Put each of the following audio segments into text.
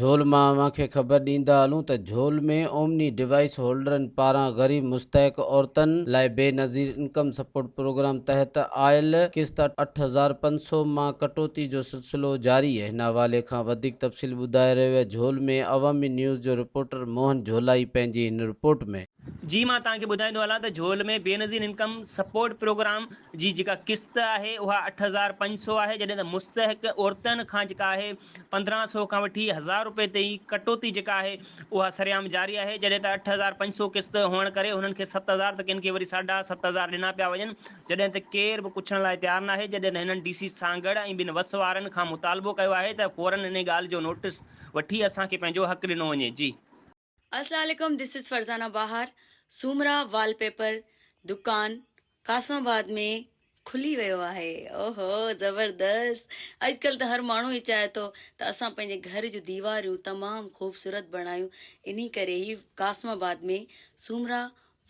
جھول مان اوهان کي خبر ڏيندا هلون ته جھول ۾ اومني ڊوائيس هولڊرن پاران غريب مستحق عورتن لاء بينظير انڪم سپورٽ پروگرام تحت آيل قسط 8500 مان ڪٽوتي جو سلسلو جاري هن حوالي کان وڌيڪ تفصيل ٻڌائي رهيو آهي جھول ۾ عوامي نيوز جو رپورٽر موهن جھولائي پنهنجي هن رپورٽ ۾. جي مان توهان کي ٻڌائيندو هلان ته جھول ۾ بينظير انڪم سپورٽ پروگرام جي جيڪا قسط آهي اها 8500 آهي جڏهن ته مستحق عورتن کان جيڪا آهي 1500 کان وٺي هزار روپئي تائين ڪٽوتي جيڪا آهي اها سرعام جاري آهي جڏهن ته 8500 قسط هئڻ ڪري هنن کي 7000 ته ڪن کي وري ساڍا 7000 ڏنا پيا وڃن جڏهن ته ڪير به ڪڇڻ لاء تيار ناهي جڏهن ته هنن ڊي سي سانگهڙ ۽ ٻين وس وارن کان مطالبو ڪيو آهي ته فورن انهي ڳالهه جو نوٽس وٺي اسان کي پنهنجو حق ڏنو وڃي جي. السلام عليڪم this is Farzana Bahar Soomra wallpaper دڪان قاسم آباد ۾ کلي ويو آهي اوهو زبردست اڄڪلهه ته هر ماڻهو ئي چاهي ٿو ته اسان پنهنجي گهر جون ديواريون تمام خوبصورت بڻايون انهي ڪري هي قاسم آباد ۾ سومرا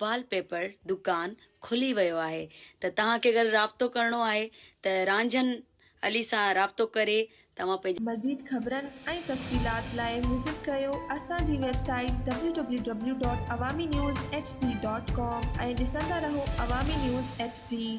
وال پيپر دڪان کلي ويو آهي ته توهان کي اگر رابطو ڪرڻو آهي ته رانجهن علي سان رابطو ڪري توهان پنهنجي. مزيد خبرن ۽ تفصيلات لاء وزٽ ڪريو اسان جي website W W W dot Awami news H D dot com ۽ ڏسندا رهو عوامي نيوز ايڇ ڊي.